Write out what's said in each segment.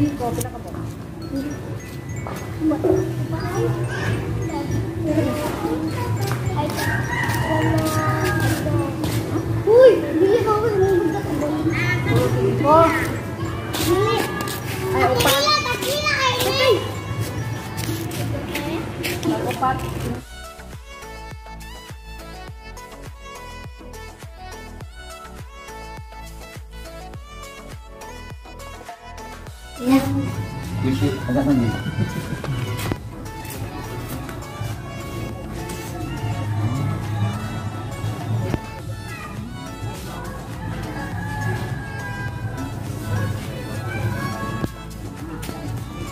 5, pila ka ba? Uy, dili ba ako nagmunta ka ba? 5. Dili. Ay, upat. Dakila, dakila kay ni. 4. Yeah. Agak man.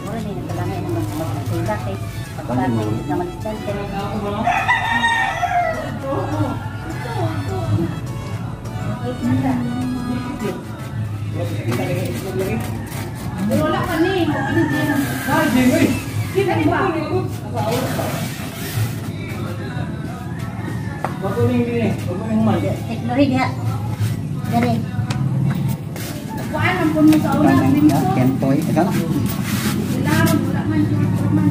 Mura na yung nagkalangay ng magpagpagpag kay pagpapit naman istante. Wala pa ni. Kita ni ba? Teknolohi diha. Dere. Kuan ang puno sa una. Kentoy. Ikaw na. Wala man. Wala man.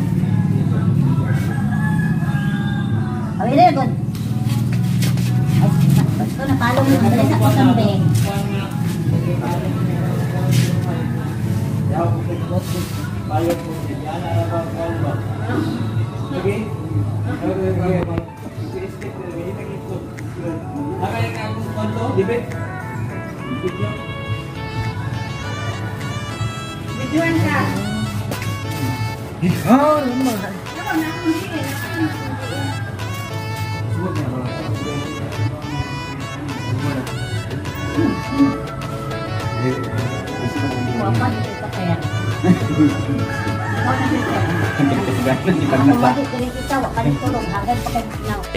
Awi na gud. Ay, basto na palo mo dali sa kosambe. Videoan ka. Oh, naman. Ano na akong diin. Wapa dito ka kaya.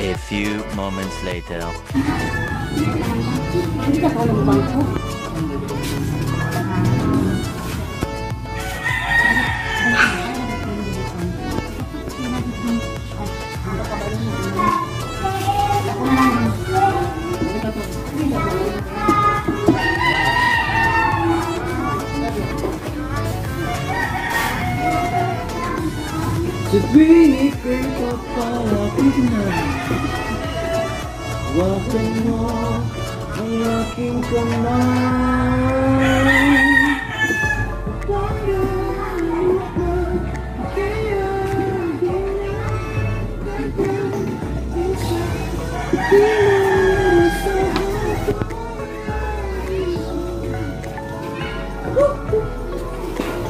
A few moments later. Hindi ka tulog bangko. Sa tuwing ika'y papalapit na, hawakan mo ang aking kamay.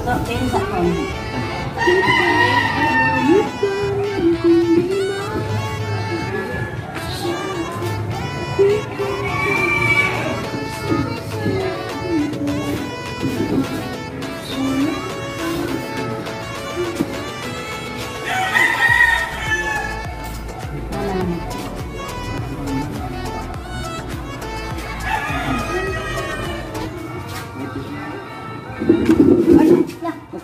So, pensa ko.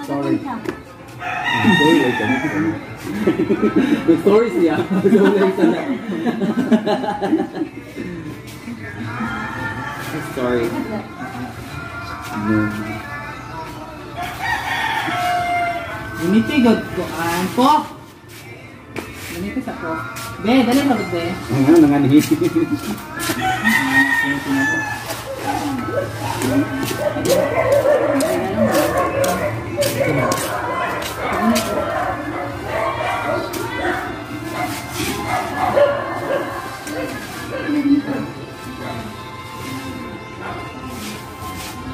Sorry. Sorry like Nag-story siya. Sorry. No. Unity god ko an po. Unity sa po. Be, dali sa be. Ano nga ni?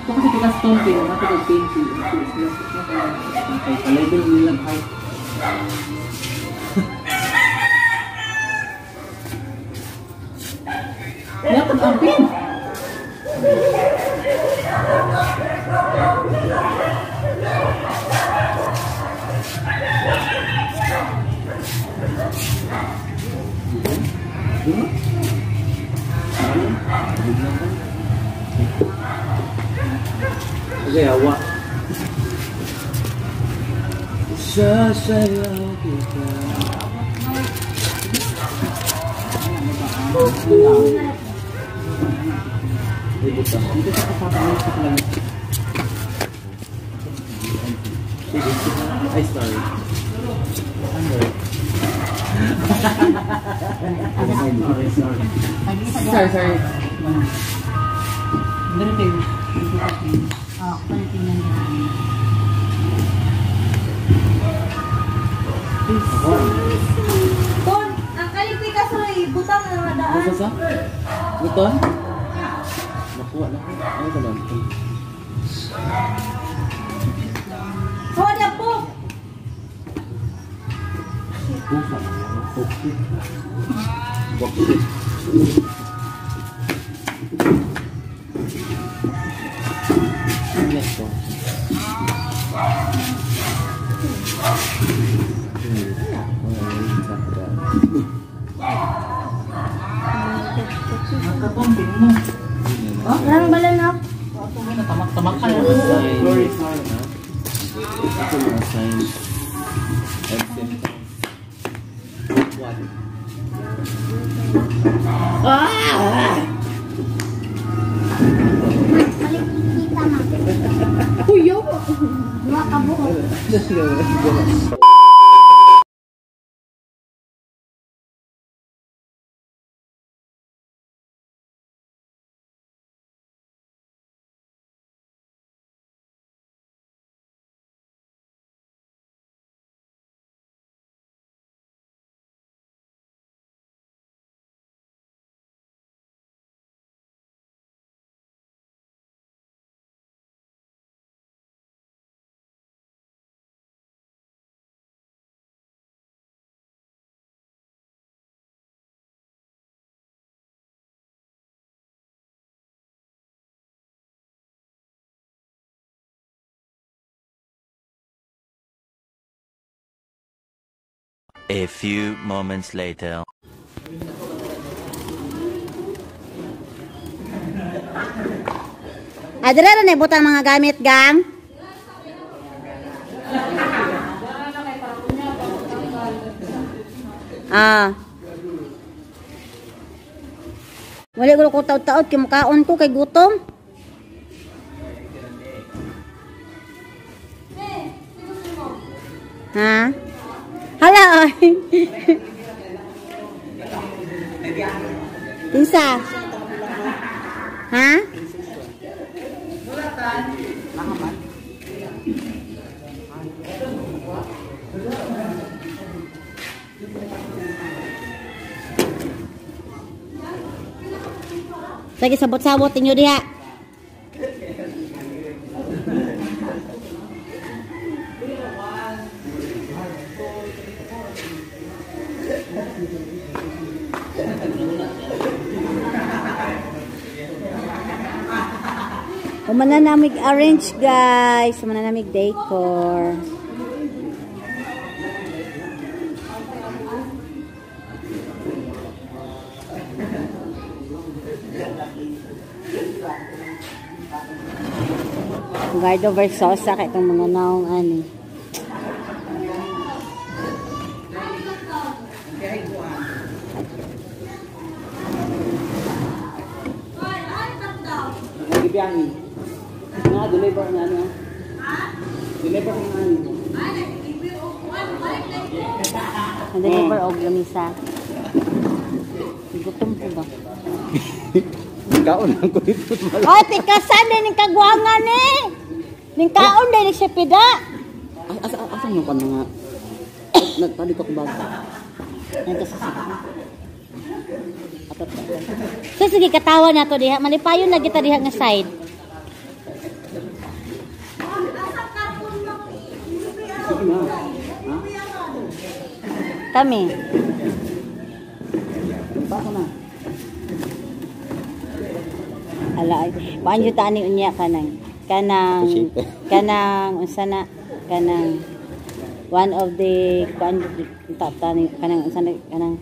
Ito kasi tigas tonti, matugog pinti. Okay, pa-label nila height. Yakot ang pin. Okay, awa. Sasayaw kita. Dito sa kasama sa lang. Ay, sorry. Sorry, sorry. Sorry, sorry. Ganito yung... Oh, palitin lang yan. Ton, ang kalipi ka sa butang na daan. Ano sa? Buton? Nakuha na. Ano ka lang? Huwag na po. Buka. Okay. Bakit? Ano ito? Nagkatumping mo. Lang bala na. Tamak-tamak ka na. Sorry, sorry. Ito mga signs and symptoms. What? Malikita na. Uy, yo. Duha ka buhok. A few moments later. Adra ra na ibutang mga gamit, gang. Ah. Wala ko taud-taud kay mukaon ko kay gutom. Ha? Hala ay. Kinsa? Ha? Sige, sabot-sabot inyo diha. Umana namig arrange, guys. Umana namig decor. Guardo Versosa kay itong mga naong ani. Nagibiyangin. Nga, deliver na ano. Deliver na ano. Deliver og lamisa. Gutom ko ba? Kaon lang ko dito. Ay, pikasan din ning kagwangan eh. Ning kaon din ni siya pida. Asa, asa mo ka nga? Nagpalit ako bago. Nandito sa sige. So, sige, katawa na to diha. Malipayon na kita diha nga side. Sige na. Ha? Kami. Pasa na. Ala, ay. Paano ta ani unya kanang kanang kanang unsa na kanang one of the kuan ta ni kanang unsa na kanang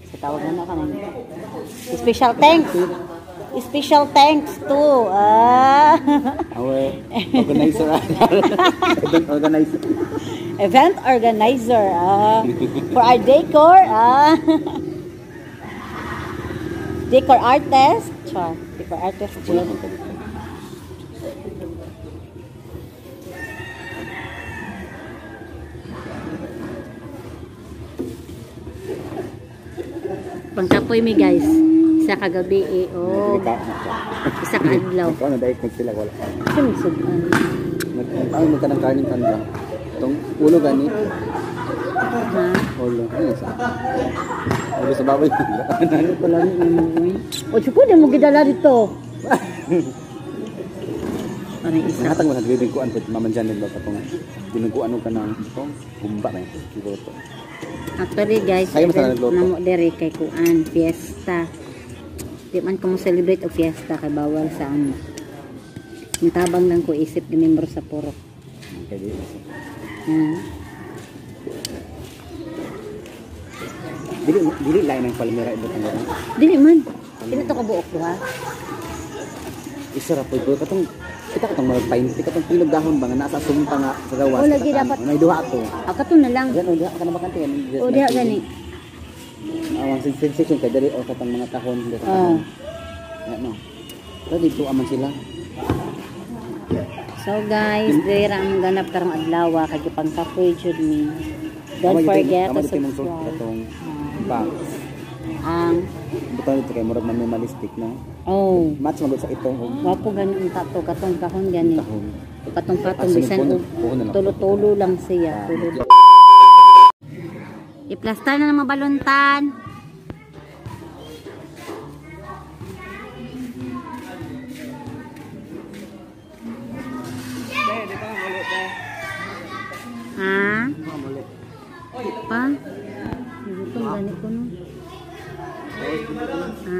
sa tawag na kanang special thanks. Special thanks to Our organizer. Event organizer. Event organizer for our decor decor artist. Char, decor artist. Wala kang kalit. Pangkapoy mi guys. Isa ka gabi eh. Oh. Isa ka adlaw. Ikaw na diet sila wala. Kasi magsugan. Ang magka ng karning kan lang. Itong ulo gani. Ha? Ulo. Ano sa? Ulo sa baboy. Ano pala ni mo? O chupo di mo gidala dito. Parang isa. Nahatag mo sa bibingkuan po mamanjan din ba katong binuguan og kanang itong humba na siguro to. Actually guys, Kayo man sa nagluto? namo diri kay kuan fiesta. Di man ko mo celebrate og fiesta kay bawal sa amo. Ang tabang lang ko isip ni membro sa purok. Okay, di. Dili dili lain ang palmera ibutang diri. Dili man. Pila to ka buok duha? Isa ra po katong kita katong mga pine tree katong pilog dahon ba nga nasa sumpa nga sa gawas. Oh, lagi dapat. May duha to. Ah, kato na lang. Diyan oh, diha ka na bakante. O diha gani. Awang sensation kay diri o katong mga tahon diri. Oh. Ano? Pero dito aman sila. So guys, diri ra ang ganap karong adlaw kay gipangkapoy jud mi. Don't forget to subscribe. Katong box. Ang Butang dito kay murag minimalistic no. oh, Match magud sa ito. wapo gani ang tato katong kahon gani. Tahon. Patong-patong Ah, bisan sunod og puhon na lang. tulo-tulo lang siya. Tulo. I-plaster na ng mga baluntan. Ha? Pa? Gutom gani ko no. Ha?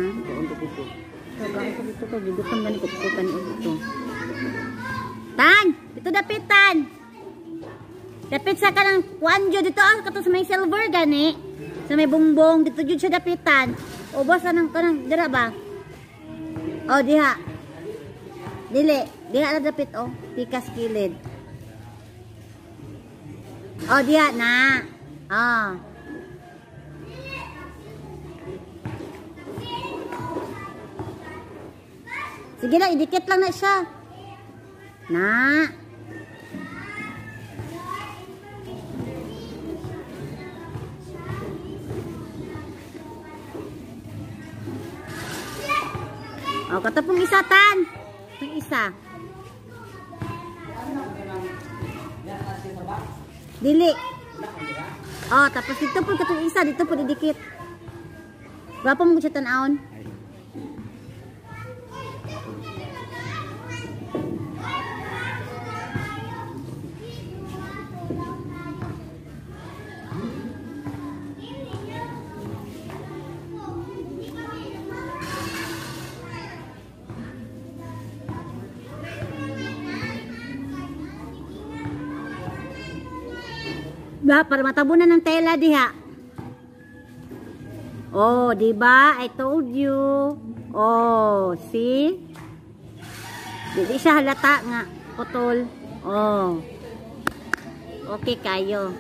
Ito ko, gutom gani ko ko kan ito. Tan, ito dapitan. Dapit sa kanang kuan jud dito ah kato sa may silver gani. Sa may bongbong dito jud siya dapitan. O basta nang kanang dira ba? O diha. Dili, diha na dapit oh, pikas kilid. O diha na. Ah. Sige lang, idikit lang na siya. Na. O, katapong isa, tan. Itong isa. Dili. O, tapos dito po katong isa, dito po didikit. Gwapo mo siya tan-awon. Ba, para matabunan ng tela diha. Oh, di ba? I told you. Oh, see? Di siya halata nga putol. Oh. Okay kayo.